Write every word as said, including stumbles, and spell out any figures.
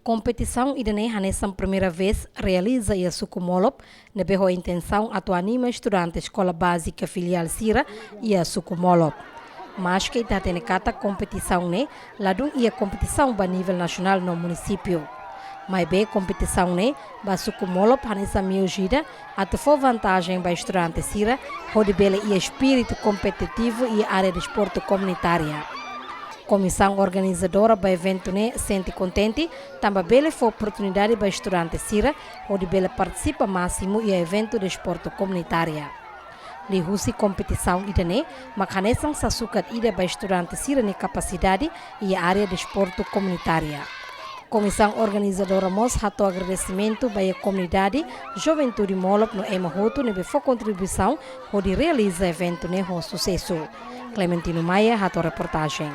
Kompetisaun ida-ne'e hanesan primeira vez realiza iha suku Molop, ne'ebé ho intensaun atu anima estudante eskola bázika filiál sira iha suku Molop. Maske ita hatene katak kompetisaun ne'e ladún iha kompetisaun ba nivel nasionál no munisípiu, maibé kompetisaun ne'e ba suku Molop hanesan meiu ida atu fó vantajen ba estudante sira, hodi bele iha espíritu kompetitivu iha área desportu komunitária. Komisaun organizadora ba eventu ne'e sente kontente tanba bele fó oportunidade ba estudante sira hodi bele partisipa másimu iha eventu desportu komunitária. Liuhusi kompetisaun ida-ne'e mak hanesan sasukat ida ba estudante sira-nia kapasidade iha área desportu komunitária. Komisaun organizadora mós hato'o agradesimentu ba iha komunidade, juventude Molop no ema hotu ne'ebé fó kontribuisaun hodi realiza eventu ne'e ho susesu. Clementino Maia hato'o reportajen.